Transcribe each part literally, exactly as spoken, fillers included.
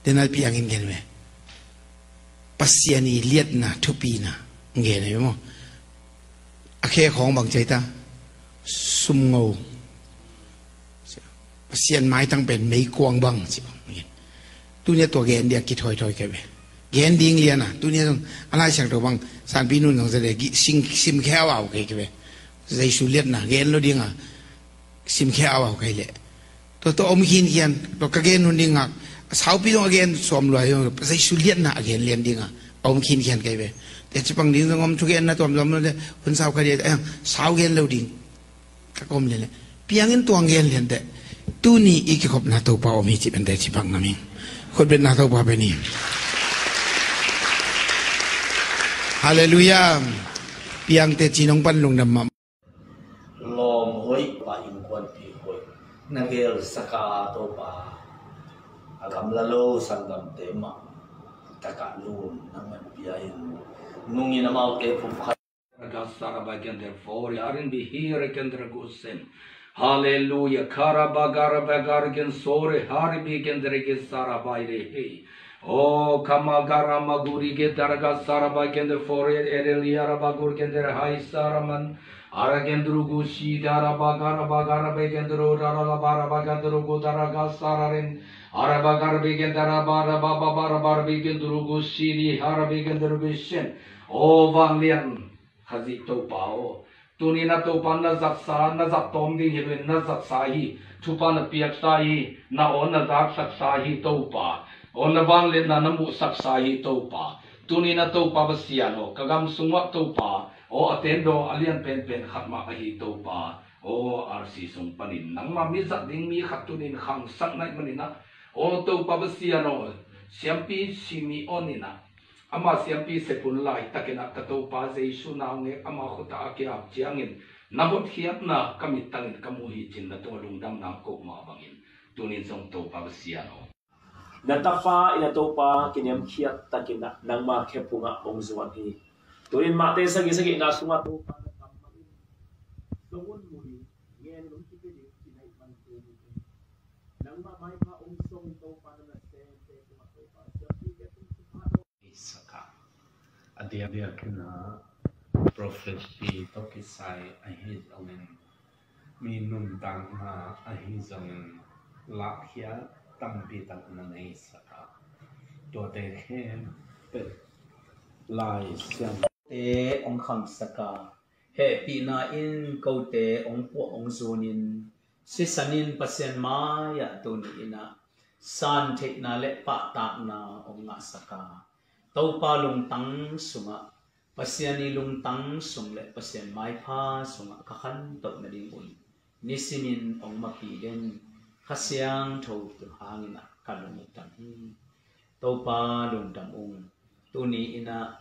Tena piangin gen ve. Pasian i liatna, thupina gen ve maw. A khe khawng bang ci ta? Sumngo. Pasian maitang pen meikuang bang ci. Tunia tua gen dia kithoithoi kei ve. Gen ding liana. Tunia zong a Lai Siangtho bang Sanpi Nun zong zade sim khe au au kei kei ve. Jesu liatna gen lo dinga sim khe au au kei le. Tua tua om khinkhian, tua ka gen hun ding ngak. Saupi zong a gen suam lua hi, Jesu liatna a gen lian dinga a om khinkhian kei ve. Te cipang ding zong om, thugenna tuamtuam lo le, hun sau kha dia, eh, sau gen lo ding. Ka kom le le. Piangin tuang gen lian te. Tuni i kikhopna Topa om hi ci pen te cipang na ming. Khutbetna Topa pen hi. Halleluiah. Piang te ci nong pan lungdam mah. Lawm hoih pa, innkuanpih hoih na gel saka Topa, a gamla lo sanggamte mah taka nun na man pia in, nungin amaute pumkhat. Raga sara bai gender fori harin bi hira gender gusen. Halleluiah. Kara bagara bagar gen sore hari bi gender ge sara bai re he. O kamagara maguri ge daraga sara bai gender fori erelia rabagur gender hai sara man. Ara gendrugu si dara bagara bagara be gendru dara la bara bagadrugu daraga sararin. Ara bagar be gendara bara baba bara bar be gendrugu si di hara be gendrugu sen. O vanglian. Khazih Topa aw, tuni na Topa na zatsa, na zat tawm ding hi loin na zatsa hi. Thupha na piaksa hi, na aw na zaksaksa hi Topa. Aw na vangliatna na muhsaksa hi Topa. Tuni na Topa Pasian aw, ka gam sungah Topa aw, a tendo a lian penpen khat mah ahi Topa. Aw R C sung panin nangmah mi zat ding mi khat tunin khangsak naih maninah, aw Topa Pasian aw, siampi Simeon inah ama siampi sepun laitakinah ka Topa Jesu naungek ama khuta a kiap ciangin na hotkhiatna ka mittangin ka mu hi cin na tungah lungdamna ko mah bangin tunin zong Topa Pasian aw. Na tapa in a Topa kiniamkhiat takinah nangma khephungah hong zuan hi. Tunin Mate sagih sagihna sungah Topa na kammal in song un mu ding, ngen un kipi ding, kinaih man tu ding. Nangma maipha hong song Topa na nasemte tungah Topa siampi khephung sungah saka. A diakdiak in a prophecy tawh kisai ahi zongin mi nuntakna ahi zongin lahkhia tampi tak na nei saka. Tuate khempeuh Lai Siangtho te hong khang saka. Hehpihna in kote hong puah hong zunin sisan in Pasian mai-ah tuni inah san theihna le pahtakna hong ngahsaka. Topa lungtang sungah, Pasian i lungtang sung le Pasian maipha sungah ka khantoh nading un nisimin hong mapi den Kha Siangtho tung hangin ah ka lungdam hi. Topa lungdam ung. Tuni inah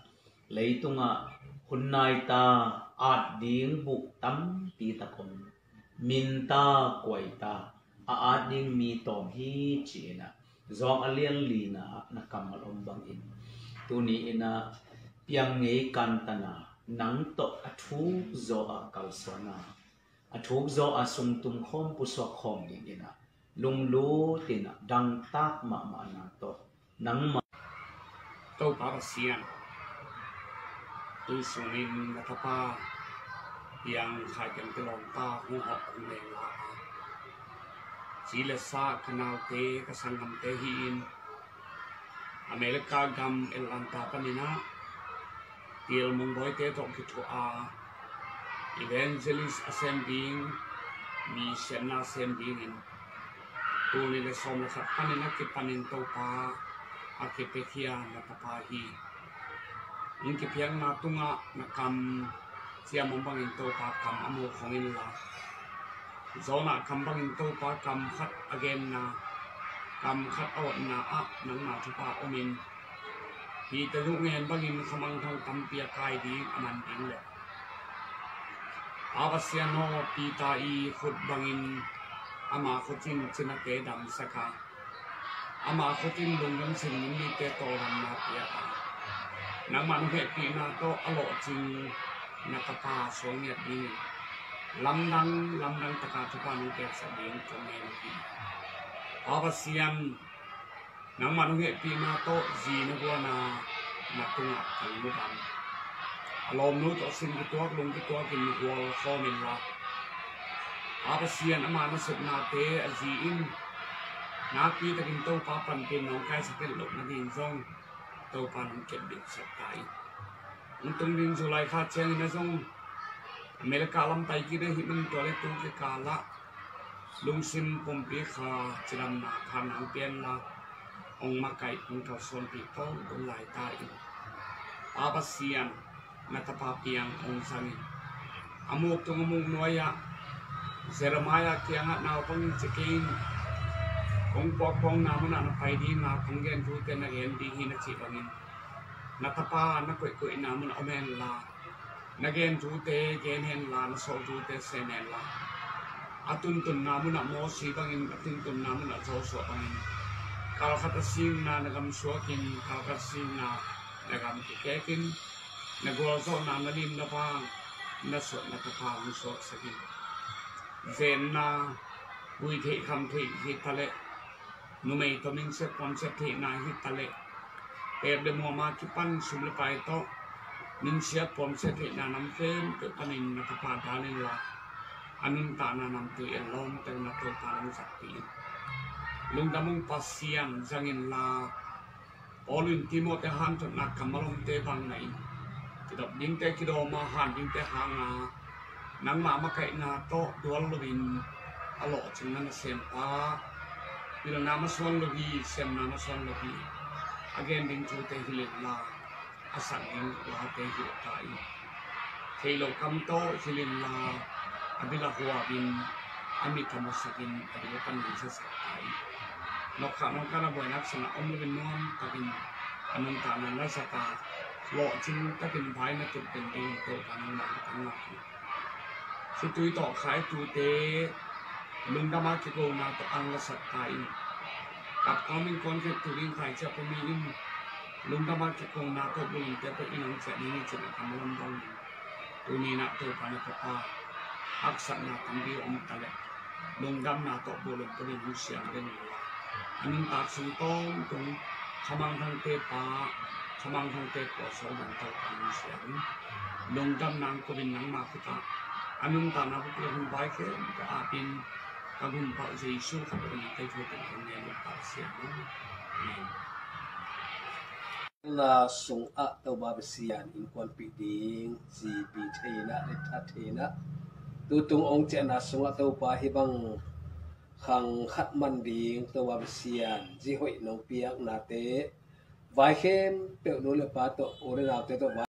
leitungah hun naita at ding buk tampi tak om. Minta kuaita a at ding mi tawm hi ci-inah zawng a lianlina ah na kammal om bangin tuni inah piang ngei kantana nang tawh a thuk zaw a kalsuana a thuk zaw a sungtum khawm pusuak khawm ding inah lunglut inah dangtak mahmahna tawh nangmah Topa Pasian, tui sungin na tapa piang khai piang te lawmta hong hawh hong leng la a, ci le sa ka naute ka sanggamte hi-in America gam Atlanta paninah Tial Mung Bawite tawh kithuah a evangelist a sem ding, mi siamna a sem dingin tul nih le sawm le khat panin a kipanin Topa a kipiakhia na tapa hi. In kiphiakna tungah na kam ciam om bangin Topa kam a mu khong inla, Jonah kam bangin Topa kam khat a genna, kam khat a otna ah nangma thupha omin Peter luh ngen bangin khamangthang tampi a kai ding a man ding le Pa Pasian aw, Peter i khut bangin ama khut in cinate damsaka, ama khut in lungdam sin mite tawldamna piaka, nangmah nong hehpihna tawh a lawhcing na tapa suang ngiat dingin lamdang lamdang taka thupha nong peksak ding kong ngen hi. Pa Pasian, Nangmah nong hehpihna tawh zi na guan a, na tungah ka lungdam. A lawmnu tawh sin kituak lung kituakin gual khawm inla, Pa Pasian ama nasepnate a zi in nakpi takin Topa panpih nawngkaisak het loh nading zong Topa nong kepbitsak ta in. Hong tung ding July kha ciangin a zong America lam pai kik ding ahih man tua le tu kikal ah lungsim pumpi kha cidamna kha nang pia inla, hong makaih hong kalsuanpih pawl dong lai ta in. Pa Pasian, na tapa piang hong zang in. A muk tung a muk nuai ah Jeremiah kiangah naupang in ci kei in, kong puakpuakna munah na pai ding a, kong gen thute na gen ding hi na cih bangin na tapa na koihkoihna munah om henla, na gen thute gen henla, na sawl thute sem henla, a tuntunna munah Mosi bangin, a tuntunna munah Joshua bangin, kalkhat a singna na gam suakin, kalkhat singna na gam kikekin, na gualzawhna na lim na vang na suah na tapa hong suaksakin. Zenna, vui theih kham theih hi taleh, numei tawh minsiat pawmsiat theihna hi taleh, teep le muam a kipan sum le pai tawh minsiat pawmsiat theihna nam khempeuh panin na tapa dal inla, a nuntakna namtui en lawmte na Topa nong zakpih in. Lungdam ung Pasian, zang inla, Paul in Timothy hanthotna kammal omte bang na in, kidop dingte kidawm a, han dingte hang a, nangmah makaihna tawh dual loin a lawhcing na nasempa, pilna masuan lo hi, semna masuan lo hi. A gen ding thute hilh inla, a sak ding late hilh ta in. Thei lo kam tawh hilh inla, a bil a huapin, a mit a musakin, a bil a pan ding sasak ta in. Nawkkhat nong kan a buainak sangah om loin nuam takin a nuntakna na zat a, lawhcing takin vai na tut den ding Topa nangmah na kan ngak hi. Khitui tawh khai tute lungdam a kikona tawh ang la sak ta in. Kap kawmin kuan khet tu ding khai ciah pumi in, lungdam a kikona tawh bulumte pawh in ang ciah ding hi cin a kam lam bang ding. Tuni na Topa na tapa haksatna tampi om taleh, lungdamna tawh bulum pawh ding hong siang den inla, a nuntak sung tawntung khamangthangte pa, khamangthangte pua sual dong Topa hong siang in. Lungdamna hong ko in nangmah khutah a nuntakna bupi hong vai khempeuh apin, ka gunpau Jesu khat in kei thu tawh hong ngen uh Pasian. Amen. Na sungah Topa Pasian innkuanpih ding zipi theihna le tha theihna, tutung ong ciahna sungah Topa hih bang khang khat man ding Topa Pasian zi hoih nong piaknate vai khempeuh nu le pa tawh u le naute tawh vai